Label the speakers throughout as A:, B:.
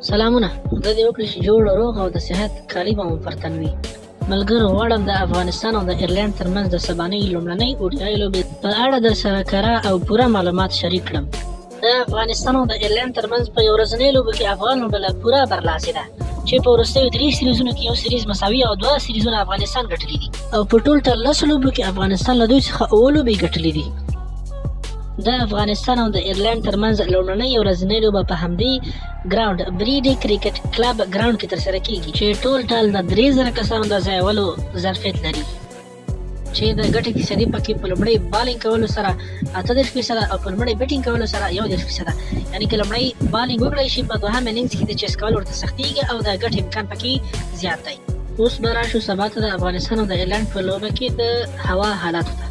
A: سلامونه، خدای دې وکړي چې جوړ، روغ او د صحت کالي به مو پر تن وي. ملګرو، غواړم د افغانستان او د ایرلنډ ترمنځ د سبانۍ لومړنۍ ODI لوبې په اړه در سره کره او پوره معلومات شریک کړم. د افغانستان او د ایرلنډ ترمنځ په یو ورځنۍ لوبو کې افغان لوبډله پوره برلاسې ده، چې په وروستیو درې سریزونو کې یو سریز مساوي او دوه سریزونه افغانستان ګټلي دي، او په ټول ټال 10 لوبو کې افغانستان له دوی څخه 7 لوبې ګټلې دي. د افغانستان او د ایرلنډ ترمنځ لومړنۍ یو ورځنۍ لوبه په همدې ګراونډ، بریډي کرکټ کلب ګراونډ کې ترسره کیږي، چې ټول ټال د 3000 کسانو د ځایولو ظرفیت لري، چې د ګټې فیصدي پکې په لومړۍ بالینګ کولو سره 38% او په لومړۍ بیټینګ کولو سره 31%. یعنی که لومړی بالینګ وکړای شي، په دوهم اننګز کې د چیس کول ورته سختیږي او د ګټې امکان پکې زیات دی. اوس به راشو سبا ته د افغانستان او د ایرلنډ په لوبه کې د هوا حالاتو ته.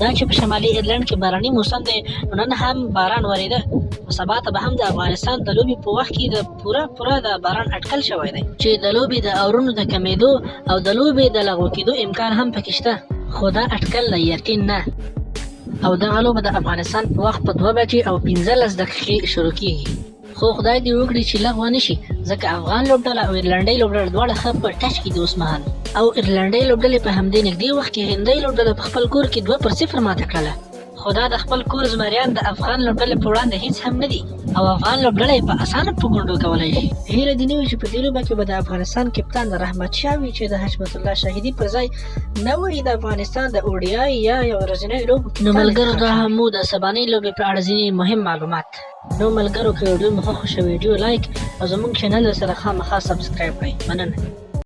A: دا چې په شمالي ایرلنډ کې باراني موسم دی، نو نن هم باران ورېده، نو سبا ته به هم د افغانستان د لوبې په وخت کې د پوره پوره د باران اټکل شوی دی، چې د لوبې د اورونو د کمېدو او د لوبې د لغوه کېدو امکان هم پکې شته، خو دا اټکل دی، یقین نه. او دغه لوبه د افغانستان په وخت په 2:15 شروع کیږي، خو خدای دې وکړي چې لغوه نه شي، ځکه افغان لوبډله او ایرلنډۍ لوبډله دواړه ښه په ټچ کې دي اوسمهال، او ایرلنډۍ لوبډلې په همدې نږدې وخت کې هندۍ لوبډله په خپل کور کې 2-0 ماته کړله. خو دا د خپل کور زمریان د افغان لوبډلې په وړاندې هیڅ هم نه دي او افغان لوبډله یې په اسانه په ګونډو کولای شي. هیله دې نه وي چې په دې لوبه کې به د افغانستان کپتان رحمت شاه وي، چې د حشمت الله شاهدي پر ځای نوی د افغانستان د ODI یا یو ورځنۍ لوبو. نو ملګرو، دا هم مو د سبانۍ لوبې په اړه ځینې مهم معلومات. نو ملګرو، که ویډیو مو خوښه شوه، ویډیو لایک او زموږ چینل سره خامخا سبسکرایب کړئ. مننه.